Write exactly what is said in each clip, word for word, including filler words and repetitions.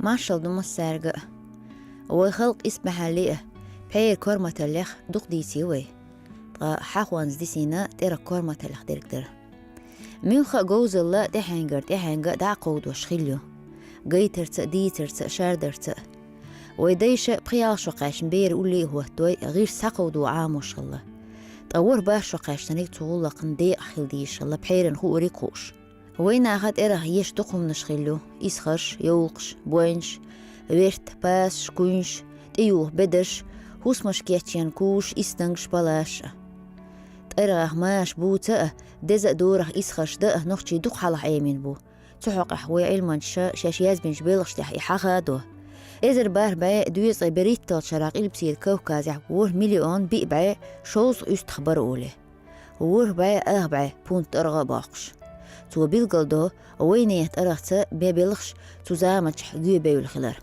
Маршал ду массаьрга а. Вай халкъ исбаьхьалли а, пхьера корматаллех дукха дийци вай. Ткъа хьахонца дисина тӀерга корматаллех дерг дара. Муьлхха а говзалла тӀехьенгара тӀехьенга дӀа а кховдош хилла ю. Гайтарца а, дийцарца а, шардарца а. Вай дайша пхи-ялх шо кхаьчна бер улле а хӀоттадой, гӀирс схьакховдо Ӏамош хилла. Ткъа ворхӀ-бархӀ шо кхаьчнарг цу гӀуллакхна декъахь хила дезаш хилла, пхьеран хуур а хууш. Вайнаха тӀергӀа еш дукха хӀуманаш хилла ю: исхарш, йовлакхаш, бойнаш, верт, пасаш, куьйнаш, тӀеюха бедарш, хӀусамаш кечъен кувш, истангаш, палаш а. ТӀаргӀах маша бувца а, деза а дорах исхарш дан а нохчий дукха хьалха Ӏемина бу. Цу хьокъехь вай Ӏилманчаша шаьш язбинчу белхаш тӀехь и хьаха а до. Эзар бархӀ бӀе дезткъе берхӀитталгӀачу шарахь Къилбаседа Кавказехь ворхӀ миллион биъ бӀе шовзткъа уьстагӀ бара олий. ВорхӀ бӀе ах бӀе пунт тӀаргӀа а боккхуш. Цо билгалдо, вайнехан тӀаргӀаца бен белхаш цу заманчохь гоьбевлла хилар.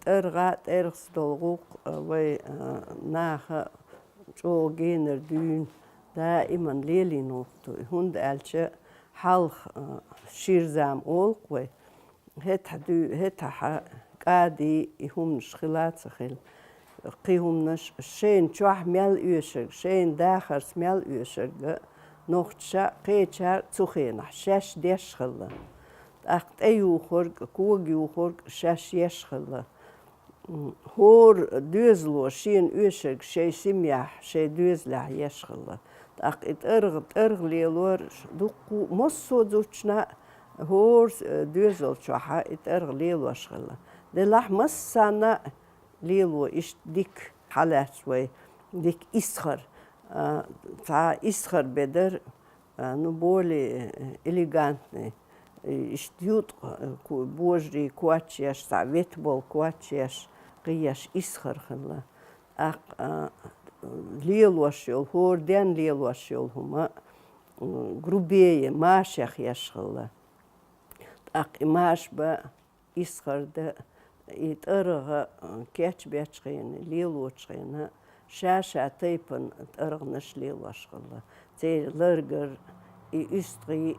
ТӀаргӀа, тӀаргӀаца долу гӀуллакх, а, вай, а, наха чӀогӀа генара дуьйна даиман лелийна гӀуллакх ду. ХӀунда аьлча хьалха, а, шира зама олу-кх вай. ХӀетахь дуьй-, хӀетахьа кӀади и хӀуманаш хила а ца хилла. Кхин хӀуманаш шайна чохь мел оьшург, шайна дахарца мел оьшург а нохчаша кхечара цу хенахь шаьш деш хилла. ТӀаккха тӀеюхург а, кога юхург а шаьш еш хилла. М, хӀора доьзало шена оьшург шайн семьяхь, шайн доьзалехь еш хилла. ТӀаккха и тӀаргӀа, тӀаргӀа лелор дуккха массо а зудчунна а хӀора, э, доьзал чохь а и тӀаргӀа лелош хилла. Делахь массарна а лело иштта дика, хьалаьцча вай, дика исхар, а, цхьа исхар бедар, а, ну, более, э, элегантный, э, иштта юткъа, э, ку-, божарий коч еш, цхьа ветта болу коч еш, кхин еш исхар хилла. ТӀаккха, а, лелош йолу, хӀора ден лелош йолу хӀума, м, грубее, машех еш хилла. ТӀаккха и маша бан, исхар дан, и тӀаргӀа, а, кечбечхьана, лелочхьана, ша-ша тайпана тӀаргӀанаш лелош хилла. Церан ларгар, и уьстагӀий,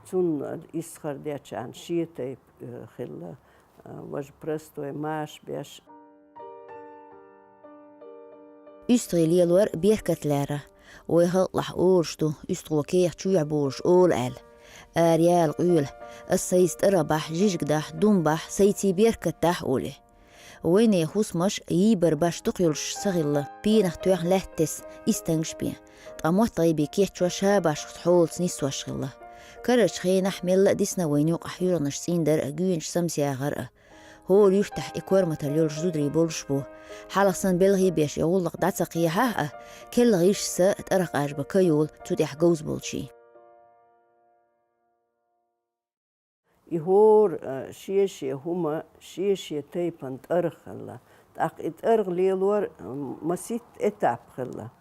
цунна исхар дечарна шен тайпа, э, хилла, а, важа простой маша беш. УьстагӀий лелор беркат лаьрра. Вай халкъалахь олуш ду, уьстагӀо кехат чоьхьа болуш олу аьлла. Ара яла къоьла, ас сайца тӀаргӀа бахь, жижиг дахь, дум бахь, сайций беркат дахь олий. Вайнехан хӀусамаш йийбар баш дукха йолуш ца хилла, пенах тоьхна лаьтта тесна, истангаш бен. Ткъа моттагӀий бен кечъян ша башха хьолаца нисош хилла. Карарчу хенахь мелла а дисна вайна юкъахь юьргӀанаш цӀийндар а, гуьйнаш самсаяхар а. ХӀора юьртахь и корматалла йолуш зударий болуш бу. Хьалха санна белхий беш и гӀуллакх дӀа ца кхехьахь а, керла гӀирсаца тӀаргӀа къажбан ка йолу цу тӀехь говза болчийн. И хӀора, а, шен-шен хӀума, шен-шен тайпана тӀаргӀа хилла. ТӀаккха и тӀаргӀа лелор, м, масийтта этап хилла.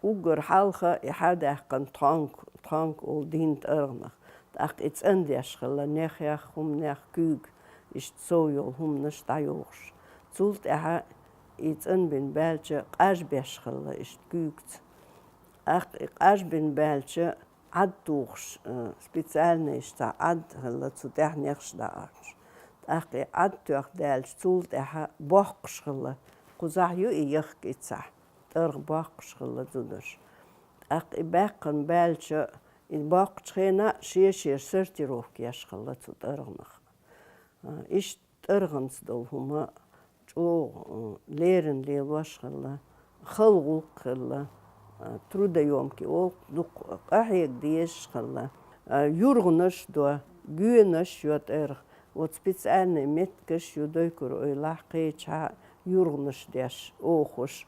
Уггар хьалха и хьадаьккхина тхонг, тхонг олу дийнна тӀаргӀанах. ТӀаккха и цӀандеш хилла, нехех, хӀуманех, куьйга, иштта сов йолу хӀуманаш дӀайохуш. Цул тӀаьхьа и цӀанбина баьлча, къажбеш хилла иштта куьйгаца. ТӀаккха и къажбина баьлча, Ӏад тухуш, э, специальный иштта Ӏад хилла, цу тӀехь нехаш дӀаоьхуш. ТӀаккха и Ӏад тоьхна даьлча, цул тӀаьхьа боккхуш хилла. Кхузахь ю и яхка иццахь, тӀаргӀа боккхуш хилла зударш. ТӀаккха и баьккхина баьлча, и боккхучу хенахь шен-шен сортировка еш хилла цу тӀаргӀанах. А, иштта тӀаргӀанца долу хӀума чӀогӀа, а, леррина лелош хилла, хала гӀуллакх хилла, а, трудоёмкий олу, дукха къахьега дезаш хилла. А, юргӀанаш до, гоьнаш йо тӀаргӀа, вот специальный меттигаш ю дойкур-эвлахь кхечахьа юргӀанаш деш, охуш.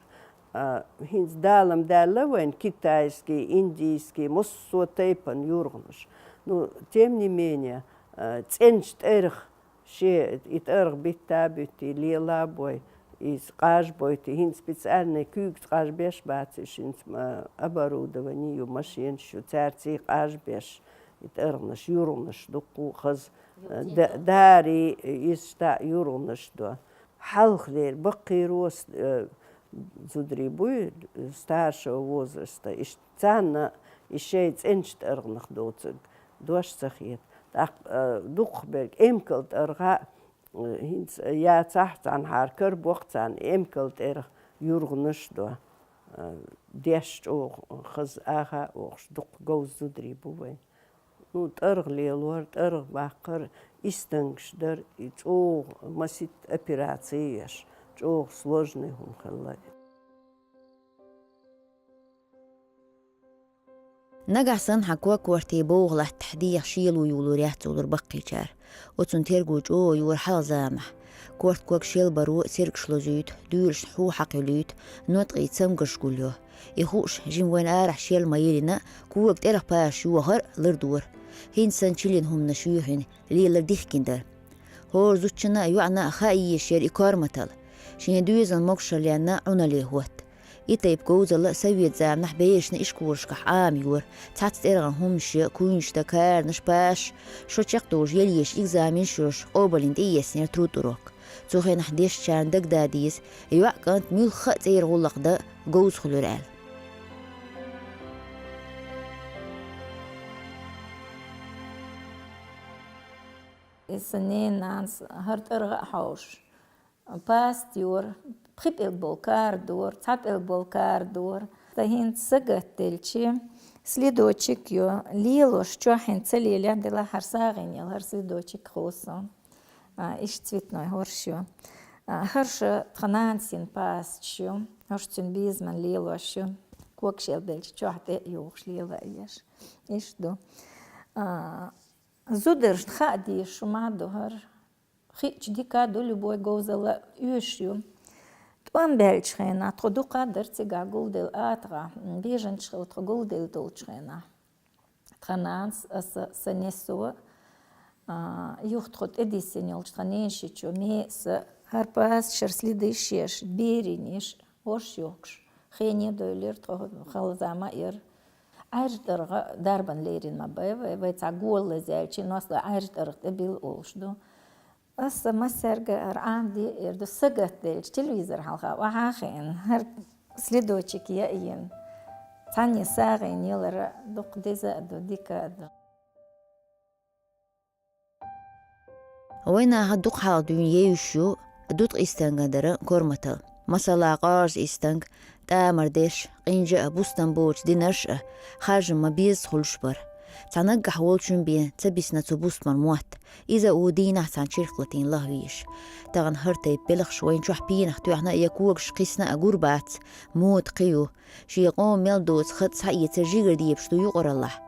А, хӀинца далам даьлла вайн китайский, индийский, массо а тайпана юргӀанаш. Ну, тем не менее, а, цӀеначу тӀаргӀа шен и тӀаргӀа битта а буьтий, лела а бой, иза къажбойтий, хӀинца специальный куьйгаца къажбеш бац уьш, хӀинца, а, оборудование ю, машенаш ю, цаьрца и къажбеш, и тӀаргӀанаш, юргӀанаш дуккха а хаза, а, да-, дарий, иза шта юргӀанаш до. Хьалха дера баккхий рос, э, зударий буй, старшего возраста, иштта царна и шайн цӀеначу тӀаргӀанах доцург дош ца хета. ТӀаккха, э, дукхахберг эмкал тӀаргӀа, ХӀинца яцахь цхьанхьара карабоху царна эмкал тӀера юргӀанаш а до. Деш чӀогӀа хаза аха а оьхуш, дукха говза зударий бу вайн. Ну, тӀаргӀа лелор, тӀаргӀа баккхар, истангаш дар, и чӀогӀа масийтта операци еш, чӀогӀа сложный хӀума хилла. Нагахь санна хьан ког-корте бовгӀа латтахь, деха шело йолор яц олура баккхийчара. Оцунна терго чӀогӀа йора хьалха заманахь. Корта ког шел баро цергаш лозуьйту, дуьйлашна хьу хьакхуьлуьйту, ноткъий цамгарш гулйо. И хууш, жима вайна арахь шел ма йиллина, кога тӀерах пашаш йохар а лардора. ХӀинца санна чиллин хӀуманаш юьйхина, лелар дихкина дара. ХӀора зудчунна а, йоӀанна а хаа езаш яра и корматалла. Шен доьзалан могушалла ленна Ӏуналле хӀотта. И тайпа говзалла совет заманахь берашна ишколашкахь Ӏамайора, цхьацца тӀергӀан хӀуманаш я, куйнаш дан, каранаш, пашаш, шо чекхдолуш ел езаш экзаменаш йолуш, къобалйина тӀеэцнера труд урок. Цу хенахь дешначарна дагадаа деза, йоӀ, кӀант муьлхха а цӀера гӀуллакх дан говза хуьлура аьлла. Иза сан ненан нанас хӀара тӀаргӀа а хьовш, паст йора, пхи пӀелг болу кара дора, цхьа пӀелг болу кара дора. Сан хӀинца сагатделча, следочек йо, лелош чохь хӀинца ца лелехь, делахь хӀара сагӀина яла, хӀара следочек хууш суна. А, иштта цветной хӀорш ю. А, хӀорш тхан нанас йина пасташ ю. ХӀорш цуьнан безамна лелош ю. Ког шел белча чохь тӀе а юхуш лела а еш. Иштта ду. А, зударшна хаа дезаш хӀума ду хӀара. Хиъча дика а ду, любой говзалла оьшуш ю. ТӀом баьллачу хенахь тхо дукха а дара цигахь гулделла атагӀахь, м, бежанаш хилла тхо гулделла долчу хенахь. Тхан нанас, аса, сан несо, а, юха тхо тӀедиссина йолчу тхан ненан шичо, меса, хӀара пасташ, хӀара следаш еш, берийн еш, хӀорш йохкуш. Хене а дойлира тхо, хала зама а яра. Ӏаьржа тӀаргӀа дарбан лерина ма бай вай, вай цхьа гола лазаьлча, носсо Ӏаьржа тӀаргӀа тӀе билла олуш ду. Аса массаьрга а хӀара Ӏамаде а эр ду, сагатделча, телевизор хьалха охьа а хиъна, хӀара следочек яа а йина. Цхьанне сагӀина ялара дукха деза а ду, дика а ду. Вайнаха дукха хьалха дуьйна евзаш ю дутӀа истанга дара корматалла. Масала, къорза истанг, тӀамар дерш, къинжа а, бустам боцу динарш а харжам ма-безза хуьлуш бара. Цхьа наггахь волчун бен ца бисна цу бустаман мотт, иза а ву дийнахь цхьана чиркх латийна лаха везаш. Тахана хӀара тайпа белхаш вайна чохь пенах тоьхна а я когаш кхиссина а гур бац, мода кхин ю. Шен къоман мел доцу хатӀ схьаэцар жигара дебаш ду юкъараллахь.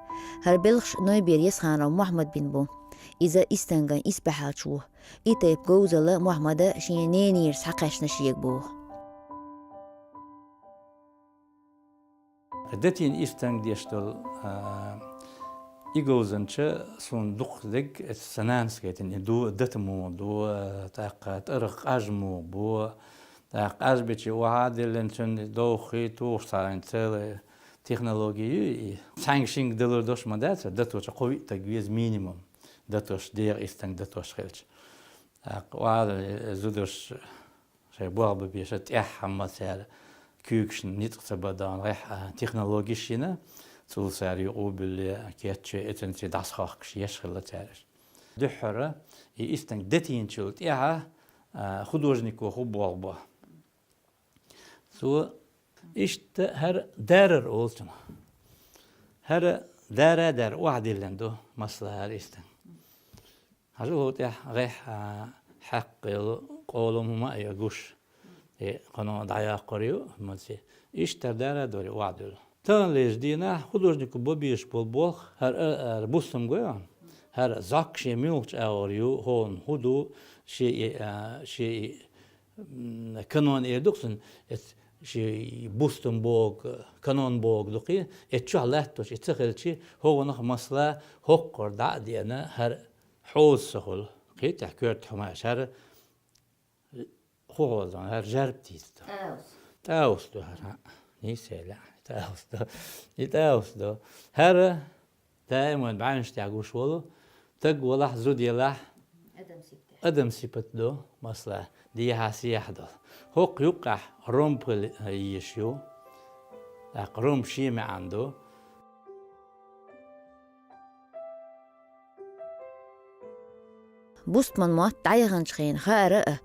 ХӀара белхаш Нойбердиев Есханов Мохьмада бина бу. Иза истанган исбаьхьалча ву. И тайпа говзалла Мохьмада шен ненера схьакхаьчна шега боху. Датийна истанг деш долу, а, и говзанча суна дукха дерг, эцу сан нанас гайтина, и ду, дата муха ду, а, тӀаккха тӀаргӀа къаж муха бу, тӀаккха къаж бичи охьа а диллина, цуьнан довхий тухуш цхьа вайн целая технология ю и. Цхьаьнга-шинга далур долуш ма дац, даточу кхо-виъ таг веза минимум, датош, дегӀа истанг датош хилча. ТӀаккха охьа а, зударш шайн болх бан беша, тӀаьххьа ма цара куьйгашна ницкъ ца бан догӀу, гӀеххьа технологиш йина, цул цара юкъа а буьллий, кечвей, эцанций дӀасахохкуш еш хилла цара. Дуьххьара и истанг датийначул тӀаьхьа, а, художнико хӀун болх бо. Цо иштта хӀара дарар олу цунах. ХӀара дара а дара, охьадиллина ду, масала, хӀара истанг. Хьажал хӀу тӀехь гӀеххьа, а, хьаькхна йолу къолам хӀума а я гуш. И кхано дӀаяккхур ю, маце. Иштта дара а дора охьадуьллу. Таханлерчу дийнахь художнико бан безаш болу болх, хӀара, а, а, бустам гой хьуна? ХӀара зӀок шен муьлхачу агӀор ю, хӀуна хӀун ду, шен и, а, шен и, м, канон эр ду-кх цунна, эц-, шен и бустам богу, канон богу ду-кх и, эцу чохь латтош и ца хилчи, хӀугунах масала хӀоккхур дӀа а деана, хӀара хьоза ца хуьлу, кхетахь коьрта хӀума аьлча, хӀара хӀун хьоза, хӀара жарб тӀе йисто. ТӀаус. ТӀаус ду хӀара, хьа. Нийса элира, тӀаус ду. И тӀаус ду. ХӀара даиман бӀаьвнаш тӀехь гуш волу, таг валахь, зуда елахь, адам сипат ду, масала, дехьа-сехьа долу. ХӀокху юккъехь ромб хила езаш ю. ТӀаккха ромб шен маьӀна ду. Бустман мотт дӀаяханчу хенахь хаара а,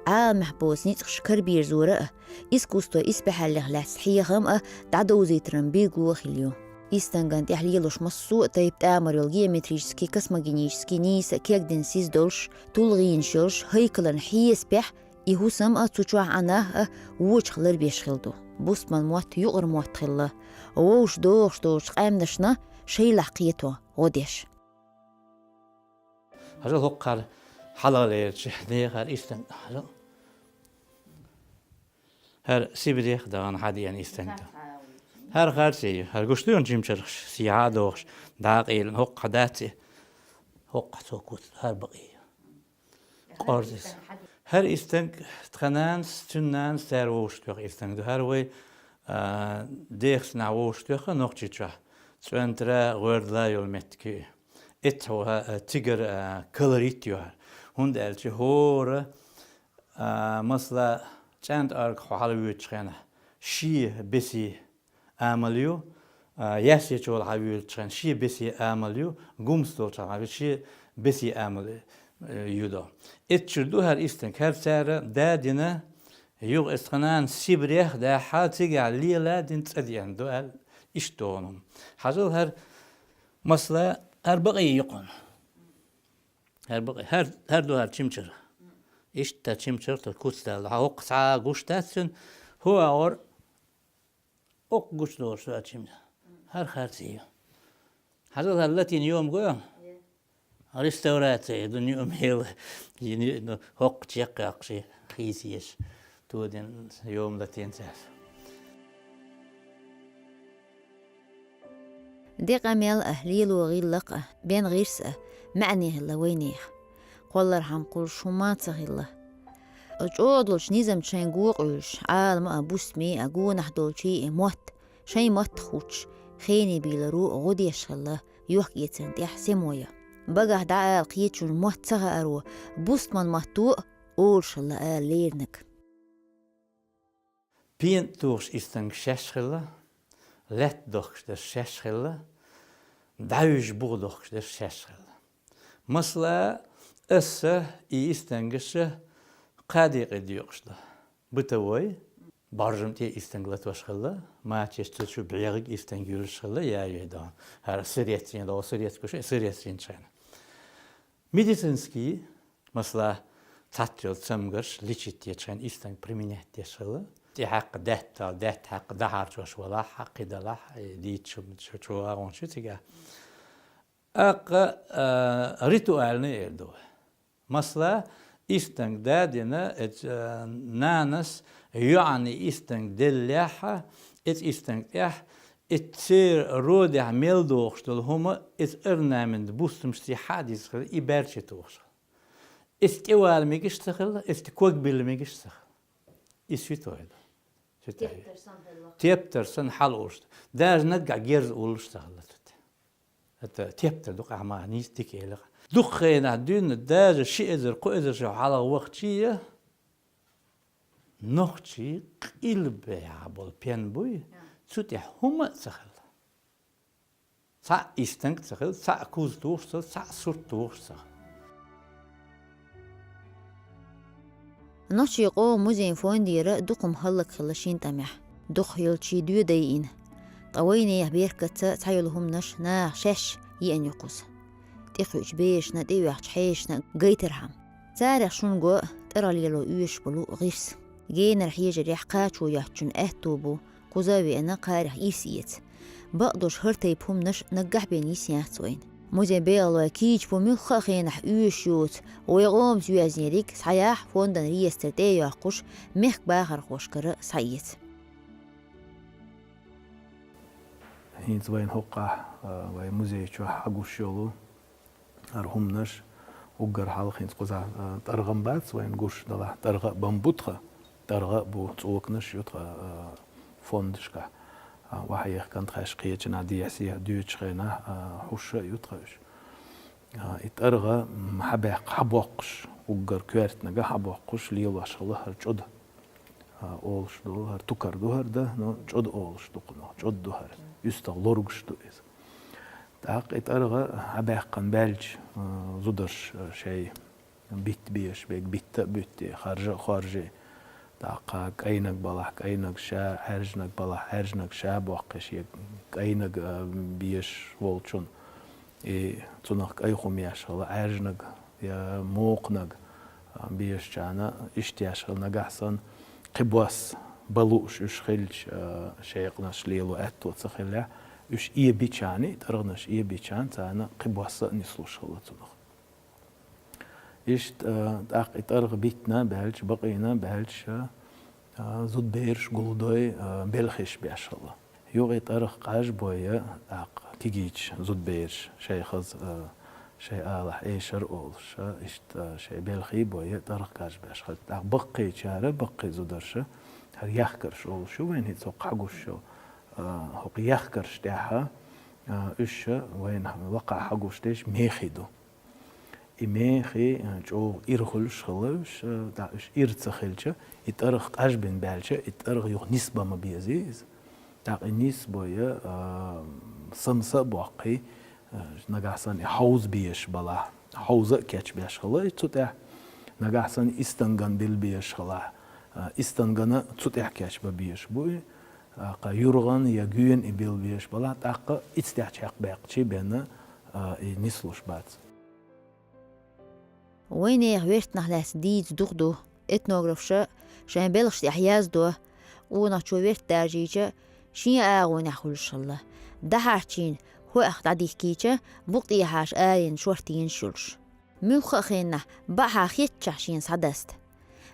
Ӏаламехь боцу ницкъаш карабирзора а, искусство исбаьхьаллех лаьцна хьехам а дӀадовзийтаран билгало хилла ю. Истанган тӀехь лелош массо а тайпа тӀамар йолу геометрический, космогонический нийса а кегдина сиз долуш, тулгӀенаш йолуш, хӀайкалан хьесапехь и хӀусам а, цу чохь Ӏанах а вочух ларбеш хилла ду. Бустман мотт юкъара мотт хилла, вовшах догӀуш долчу къаьмнашна шайлахь кхето гӀо деш. Хьажал хӀокху хьалха лерча дехар истанг хьажал. ХӀара Сибрех дахана хьадеана истанг ду. ХӀара харций ю. ХӀара гуш дуьйна жимчархаш, сехьа а дохуш, дӀа а къийлина, хӀокху хьан дац и? ХӀокху цо куц, хӀара бакъий ю. Къорзис. ХӀара истанг тхан нанас, цуьнан нанас цара вовшах тоьхна истанг ду. ХӀара вай, а, дехаца нах вовшах тоьхна Нохчийчохь. ЦӀоьнтара, гӀоьрдала йолу меттиг ю. Эццахь, а, цигара, а, колорит ю хӀара. ХӀунда аьлча хӀора, а, масала, ЦӀоьнтӀа-Аргахь хьо хьалавоьдучу хенахь шен бесий амал ю, а, Яьссечул хьан воьдучу хенахь шен бесий амал ю, Гумс долчу хьан шен бесий амал, э, ю до. Эццахь ду хӀара истанг, хӀара цара да дина, юха эс тхан нанас Сибрех а даьхьа, цигахь лела дина цӀа деана ду аьлла, иштта догӀу хӀума. Хьажал хӀара, масала, хӀара бакъий ю кхунна. ХӀара бакъий, хӀара, хӀара ду хӀара чимчара. Иштта чимчара тхо куц даьлла. Хьан хӀокху цхьа гуш дац цуьнан, хӀун агӀор? Оккха гучудолуш ду ачимна. ХӀара харций ю. Хьажал хӀара латин йома гой? Реставрация, ду ниъ мела. Йини, ну, хӀокху чекхъяккхаш, хийца еш. Тодина йома латин цаьрца. Де къамел а, лело гӀиллакх а, бен гӀирс а, маьӀне хилла вайнехан. Кхоллархьама кхуллуш хӀумма а ца хилла. ЧӀогӀа долчу низамца шайн го къуьйлуш, Ӏалама а, бусме а, гонахь долчий а мотт, шайн маттах хӀуттуш, хене бийларо гӀо деш хилла, йохк-эцарна тӀехь Семоя. Багахь дӀаала кхечунна мотт ца хааро, бустман матто а олуш хилла ала леринарг. Пена тухуш истангаш шаьш хилла, лаьтта дохкуш дерш шаьш хилла, дӀавижа буха дохкуш дерш шаьш хилла. Масала, аса и истангаш кхаа декъе доькъуш ду. Бытовой, бӀаржам тӀе истанг латош хилла, мачаш цу чу бӀегӀиг истанг юьллуш хилла, я ю дон. ХӀара сырецин догӀу, сырец гуш, сырецин чхьана. Медицинский, масала, цхьацца йолу цамгарш лечить дечу хенахь истанг применять деш хилла. ТӀехьаккха даьтта, даьтта хьаккха дахьарчош валахь, хьаккхи далахь, и дийцачу чу, чу вагӀончу цигахь. ТӀаккха, а, ритуальный эр ду. Масала, истанг да дина, эц, а, нанас йоӀана истанг деллехьа, эц истанг тӀехь, эц церан родехь мел дохуш долу хӀума, эц орнамент бустамашций хьа а дийца хилла, и баьрче тухуш хилла. Эц тӀе вала мегаш ца хилла, эц тӀе ког билла мегаш ца хилла. И святой ду. Святой. Тептар санна хьаллакха. Тептар санна хьалаулуш ду. Даже наггахь герз уллуш ца хилла цу тӀе. Это тептар ду, къахьма нийса дика эла. Дукха хенахь дуьйна, даже ши эзар, кхо эзар шо хьалха вахчий, нохчий къилбехьа болу пен буй, цу тӀехь хӀума а ца хилла. Цхьаъ истанг ца хилла, цхьаъ куз тухуш ца хилла, цхьаъ сурт тухуш ца хилла. Нохчийн къоман музейн фондера дукха хӀума хӀаллакьхилла шина тӀамехь, дукха йолчий доь дайина. Ткъа вайнехан беркатца цхьайолу хӀуманаш наха шаьш еана ю кхуза. ТӀекхуьучу берашна, тӀеоьхучу хьешашна гайтархьама. Царех шуна го тӀаргӀа лело оьшуш болу гӀирс. Генара хьежарехь кхачо йоцчунна аьтто бу, кхуза а веана, кхарех ирс эца. Бакъдолуш хӀара тайпа хӀуманаш наггахь бен йисна яц вайна. Музейн бегӀалой кийча бу муьлхха а хенахь оьшуш йоцу вай къомаца йоьзнериг схьаяхьа фондан реестр тӀе а йоккхуш, мехкан бахархошкара схьаэца. ХӀинца вайна хӀокхахь, а, вайн музей чохь хьагуш йолу хӀара хӀуманаш уггар хьалха хӀинца кхузахь, а, тӀаргӀа-м бац вайна гуш далахь, тӀаргӀа а бан бу тхан, тӀаргӀа а бу, цӀоканаш ю тхан, а, фондашкахь. А, охьаехкан тхаьш кхечанхьа дехьа-сехьа дуьйцучу хенахь, а, хьуш а ю тхан уьш. А, и тӀаргӀа, м, хьабаьккха, хьабоккхуш, уггар коьртаниг хьабоккхуш, лелош хилла хӀара чӀода. А, олуш ду, хӀара тукар ду хӀара дан, но чӀода олуш ду кхунах, чӀода ду хӀара. УьстагӀ лоргуш ду иза. ТӀаккха и тӀаргӀа хьабаьккхина баьлча, а, зударш, а, шай Битта безаш берг битта а битте, хоржа а хоржий. ТӀаккха кӀайнаг балахь, кӀайнаг ша, Ӏаьржанаг балахь, Ӏаьржанаг ша боккхий, шен кӀайнаг, а, безаш волчун. И цунах кӀай хӀума еш хила, Ӏаьржанаг я мокханаг, а, безачарна иштта еш хила, нагахь санна кхин бос бан лууш уьш хилча, а, шекъанаш лело аьтто ца хилча, уьш эбичарна, и тӀаргӀанаш эбичарна, царна кхин бос а нислуш хила цунах. Иштта, а, тӀаккха и тӀаргӀа биттина баьлча, бакъийна баьлча, а, зудабераш гулдой, а, белхаш беш хила. Юкъе тӀаргӀа къажбой, тӀаккха кегийча зудабераш шайх хаза, а, шоай алахь эшар олуш, а, иштта, а, шоай белхий бой, тӀаргӀа къажбеш хила. ТӀаккха баккхийчара, баккхий зударша, хӀара яхкарш олуш ю вайна, хӀинца хӀокху хьагуш ю, а, хӀокху яхкарш тӀехь, а, уьш вайна лакхахь хьагуш дерш мехий ду. И мехий, а, чӀогӀа ира хуьлуш хила уьш, а, тӀаккха уьш ира ца хилча, и тӀаргӀа къажбина баьлча, и тӀаргӀа юха нисбан ма безий иза. ТӀаккха и нисбой, а, самса а боккхий, а, нагахь санна и хьовза безаш балахь, хьовза а кечбеш хила и цу тӀехь. Нагахь санна истанган билла безаш хилахь, а, истангана цу тӀехь кечбан безаш бу и. ТӀаккха юргӀан я гоьна и билла безаш балахь, тӀаккха иццехь чекхбаьккхичий бен, а, и нислуш бац. Вайнехан вертанах лаьцна дийца дукха ду. Этнографша шайн белхаш тӀехь яздо, къонахчо верта даржийча, шен агӀонехь хуьлуш хилла. ДӀахьарчийна хӀоах дӀадихкийча, букъ тӀехьаша аренаш шортта йинаш йолуш. Муьлхха а хеннахь баьӀахь хетачохь шена схьадаста.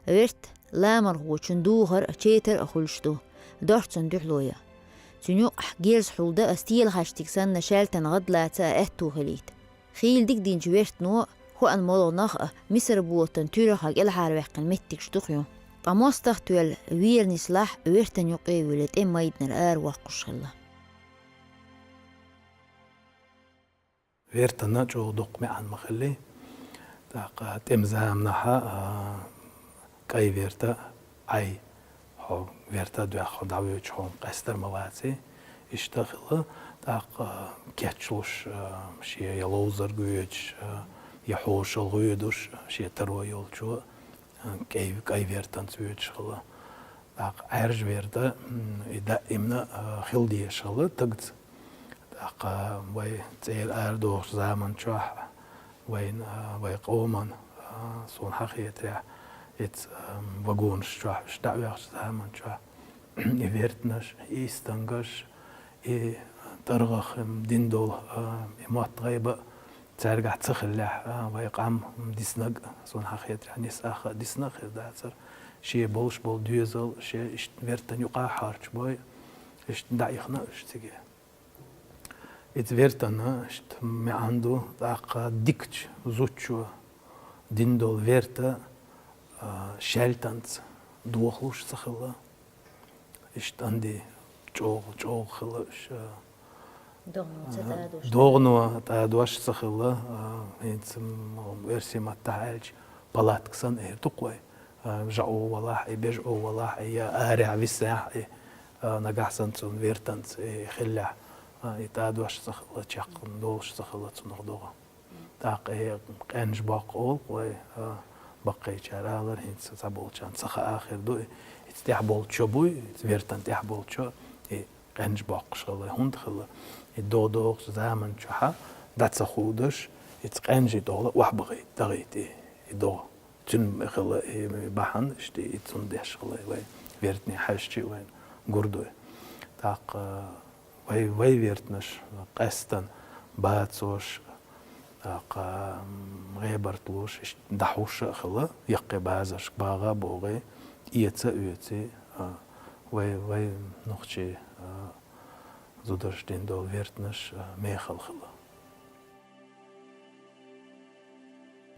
Верта ламархочун духар а, четар а хуьлуш ду, дорцун дуьхьало ян. Цуьнан юкъахь герз хьулда а, стелахьаьштиг санна шаьлтан гӀад лаца а аьтту хилийта. Хийла дика динчу вертано, хӀоанан молгӀанах а, Мисар-ботан туьрах а кӀелхьарваьккхина меттигаш дукха ю. Ткъа мостагӀа тоьлла вер нислахь, вертан юкъе а вуьллий, тӀеман майданара аравоккхуш хилла. Вертана чӀогӀа дукха маьӀна ма хиллий. ТӀаккха тӀеман заманахьа, а, кӀай верта, Ӏай, хьо верта а доьхна, хьо дӀавоьдуш хьуна къаьстар ма ваций. Иштта хилла, тӀаккха кечлуш, а, шен я ловзар гоьдуш, а, я хьошалгӀа гӀоьдуш, шен таро йолчо, а, кӀай, кӀай вертанца воьдуш хилла. ТӀаккха Ӏаьржа верта, м, и даимна, а, хила дезаш хилла тагца. ТӀаккха вай цӀера арадохучу заман чохь, вайн, а, вай къоман, а, суна хьан хетарехь, эца, а, вагонаш чохь уьш дӀаоьхучу заман чохь, и вертанаш, и истангаш, и тӀаргӀах, м, дина долу, а, и мотт-гӀайба а цаьргахь ца хиллехь, а, вай къам, м, диснарг, суна хьан хетарехь, нисса а диснарг хир дацара. Шен болуш болу доьзал, шен иштта вертан юкъа хьарчабой, иштта дӀаихна уьш циге. Иза вертана иштта маьӀна ду, тӀаккха дикачу зудчо дина долу верта, а, шаьлтанца дохалуш ца хилла. Иштта анди чӀогӀа, чӀогӀа хилла уьш, а, догӀано ца, а, тӀадош, догӀано тӀадош ца хилла, а, хӀинца, м, оьрсийн маттахь аьлча, палатка санна эр ду-кх вай. А, жаӀу валахь и, бежаӀу валахь и, я арехь висахь и, а, нагахь санна цунна вертанца и хиллехь, а, и тӀадош ца хилла, чекхна долуш ца хилла цунах догӀа. ТӀаккха и къаьнжа боккха олу-кх вай, а, баккхийчара алара, хӀинца цхьаболчарна ца хаа хир ду и. Иза тӀехь болчу чо буй, иза вертан тӀехь болчу чо, и къаьнжа боккхуш хилла, хӀунда хилла? И догӀа догӀучу заман чохьа дӀа ца худаш, иза къаьнжа и догӀа охьабахийта, дахийта и, и догӀа. Цуьнан хилла и бахьана, иштта и цунна деш хилла вай вертане хьаьжча а вайна гур ду. ТӀаккха вай, вай вертанаш къаьстина бацош, тӀаккха, м, гӀебарт луш, иштта дӀахьуш а хилла, яккхий базаршка багӀа а богӀий, эца а оьций, а, вай, вай нохчий, а, зударша дина долу вертанаш, а, мехала хилла.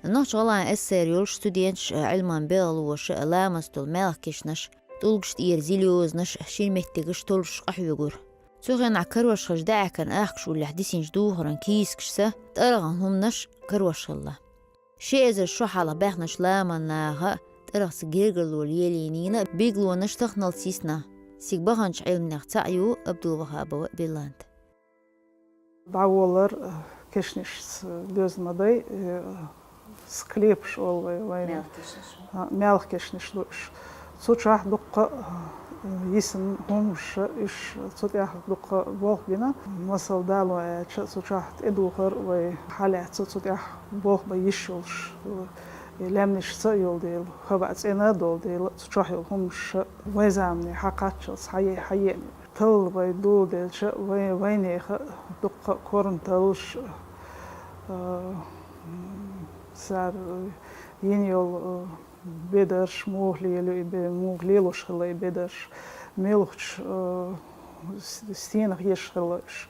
Нохч-ГӀалгӀайн СССР йолуш студенташ а, Ӏилман белхалоша а ламаз долу маьлхан кешнаш, тӀулгаш тӀера зилёзанаш, шина меттигаш толлуш къахьоьгура. Цу хенахь карош хаза даьӀахкан ахкаш уллехь дисинчу духаран кийсакашца тӀаргӀан хӀуманаш карош хилла. Ши эзар шо хьалха баьхначу ламан наха тӀаргӀаца гергарло лелийнийна, биглонаш таханалц йисна. Цига баханчу Ӏилманех цхьаъ ю Абдул-Ваххабова Биллант. ДӀаволар, э, кешнашца доьзна ма дай, э, Склепаш олу вай, вайна. Мелхкешнаш. А, мелхкешнаш ду уьш. Цу чохь дуккха а, э, йисина хӀуманаш, уьш цу тӀехь дуккха болх бина. Масала, дало аьлча, цу чохь тӀедухар вай хьалаьцна, цу тӀехь болх бан йиш йолуш, э, и лаьмнашца а йолу дела, хӀаваъ цӀена а долу дела, цу чохь йолу хӀуманаш вайн замане хьакхаччалц хьае-, хьаеана. Талла вай дуьйладелча, вай, вайнехан дуккха а корна таллаш, а, цара йина йолу, а, бедарш, муха лело и бе-, муха лелош хилла и бедарш, муьлхачу, а, с-, стенах еш хилла уьш.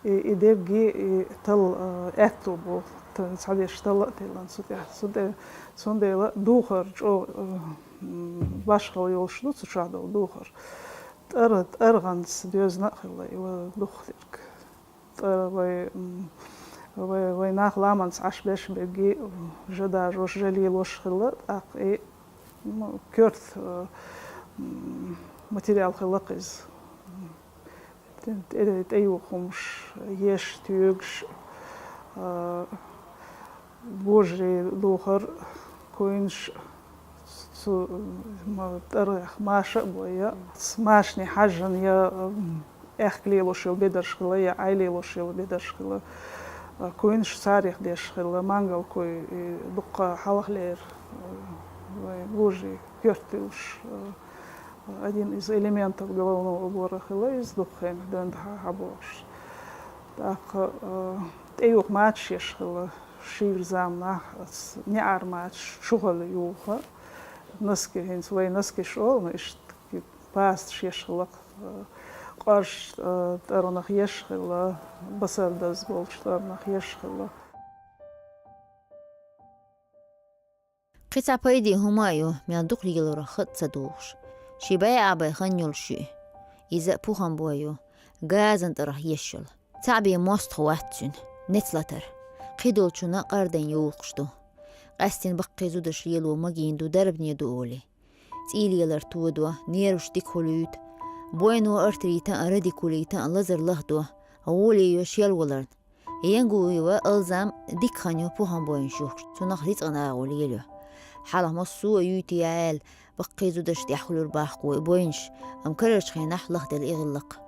И, и дерриге и талла, а, аьтто бу, т-, цхьадерш талла а тиллина цу тӀехь. Цундела, цундела духар чӀогӀа, а, м, башхалла йолуш ду цу чохь долу духар. ТӀара-, тӀаргӀанца доьзна а хилла и ва-, духар дерг. ТӀара вай, м, вай, вай нах ламанца Ӏаш беш берриге, м, жа дажош, жа лелош хилла, тӀаккха и, м, коьрта, э, м, материал хилла-кх иза. ТӀе-, тӀе-, тӀеюху хӀумаш, еш, тоьгаш, а, божарий духар, куйнаш, цу, ма-, тӀаргӀех маша а бой, я, цу машане хьажжана, я, м, аьхка лелош йолу бедарш хилла, я Ӏай лелош йолу бедарш хилла, а, куйнаш царех деш хилла, мангал куй, и дуккха хьалхалера, а, вай божарий коьрта туьллуш, а, один из элементов головного убора хилла иза, дукха хенахь дӀа-, хьа-, хьабохуш. ТӀаккха, а, тӀеюху мачаш еш хилла, шира заманахь, ас-, неӀара мачаш чухула юху, носки, хӀинца вай носкиш олу, но иштта пасташ еш хилла, а, къорш, а, тӀаранах еш хилла, басар даза болчу тӀаранах еш хилла. Кхин цхьа пайде хӀума а ю, мел дукха лелорах хатӀ ца духуш. Ши бӀе а бӀе хан йолуш ю и. Иза а пухам бой ю, газан тӀарах еш йолу. Цхьаъ бен мостагӀа вац цуьнан, нец латар. Кхидолчунна къардайн юхуш ду. Къаьстина баккхий зудаш лело магийна ду, дарбане ду олий. ЦӀий лелар тодо, нерваш дика хуьлуьйту. Бойно артритан а, радикулитан а лазар лахдо, гӀоле йо шел валарна. Янгуева Алзам дика хан ю пухам бойнаш юхкуш, цунах рицкъан агӀо лелайо. Хьалха массо а юьйту яьлла, баккхий зудаш тӀехь хуьлура бахко и бойнаш, амма карарчу хенахь лахделла и гӀиллакх.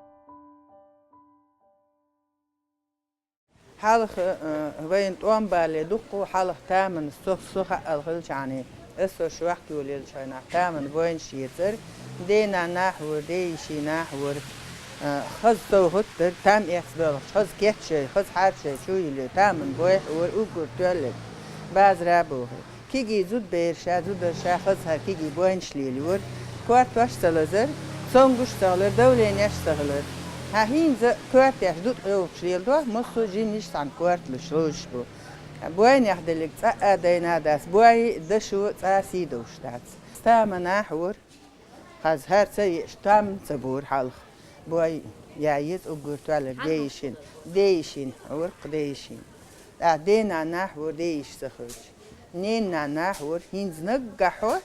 Хьалха, э, вайна тӀом бале дуккха а хьалха таманан со, со хаъал хилчахьана, аса со шохка йолаелчахьана таманан бойнаш ецара, дена нах вара, дейиши нах вара, э, хаза совгӀат дара, там эцна доьлхуш, хаза кечшей, хаза хьарчей чу йилле, таманан бойх вара, уггар тоьллиг, базара а бохий. Кегий зудабераш а, зударша хаза хӀара кегий бойнаш лелайора. Коьртош а ца лазара, цомгуш а ца хилара, давленеш а ца хилара. Хьан хӀинца коьртеш дутӀа йовхуш леладо, массо а жимнаш цхьана коьрталуш лозуш бу. Бойнех дерриг цӀа а дайна дац, бой а, дашо а цӀа а сий довш дац. Стама нах вара. Хаза хӀара ца веъаш, там ца бора хьалха. Бой яйза уггар тоьллиг дейишина, дейишина, уркх дейишина. ТӀаккха дена нах вара дейиш ца хилча. Ненна нах вара, хӀинца наггахь хьо,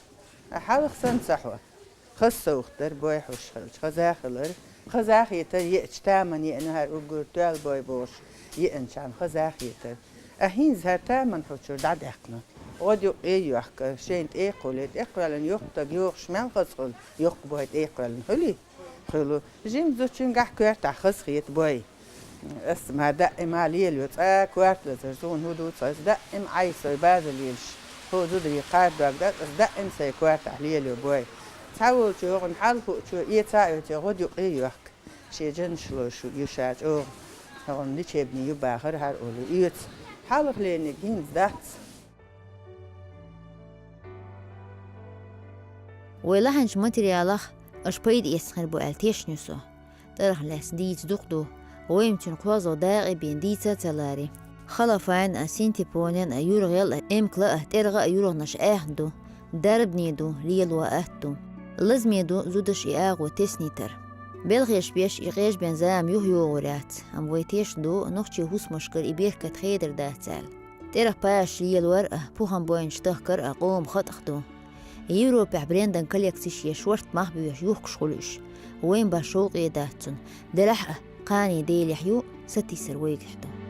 а хьалха санна ца хьо. Хаза совгӀат дара бой хьуш хилча, хаза хилара. Хаза хетара еъча таман еъна хӀара уггар тоьлла бой бохуш, еъначарна хаза хетара. А хӀинца хӀара таман хьо чуьра дӀадаьккхина. ГӀодаюкъе йохка, шайна тӀе а кхулле, тӀе а кхоьллина, йоккха стаг йохуш мел хаза хуьлу, йоккха бой тӀе а кхоьллина хуьлий? Хуьлу. Жима зудчуьнгахь коьртахь хаза хета бой. Ас ма даима лелайо, цкъа коьрта лазар, суна хӀун дуьйцу ас, даима Ӏай сой база лелаш, хӀо зударий кхара дог дац, ас даима сайн коьртахь лелайо бой. Цхьаволчо хӀокхунна хьалха хуучо эца а оьций, гӀодаюкъе йохка. Шен жанаш лозуш ю ша чӀогӀа, хӀокхунна лечебни ю бахара хӀара олу, оьцу. Хьалха лерниг хӀинца дац. Вай лахьанчу материалах аша пайда эцна хир бу аьлла тешна ю со. ТӀарах лаьцна дийца дукха ду, вайна цуьнан кхозлагӀа дакъа бен дийца а ца лари. Халафайн а, синтепонен а, юргӀел а, эмкла а, тӀергӀа а юргӀанаш аьхна ду, дарбане ду, лело атта ду. Лазаме ду зудаш и агӀо теснийтар. Белхеш беш и къежбен зама юхайогӀур яц, амма вай тешна ду, нохчийн хӀусамашкара и беркат хедар дац аьлла. ТӀерах пашаш лелор а, пухам бойнаш тахкар а къоман хатӀах ду. Европехь брендан коллекцеш еш шорта мах боьхуш юхкуш хуьлу уьш. Вайн бан шовкъе дац цунна. Делахь а, кхане делехь ю, сатийсар вайгахь ду.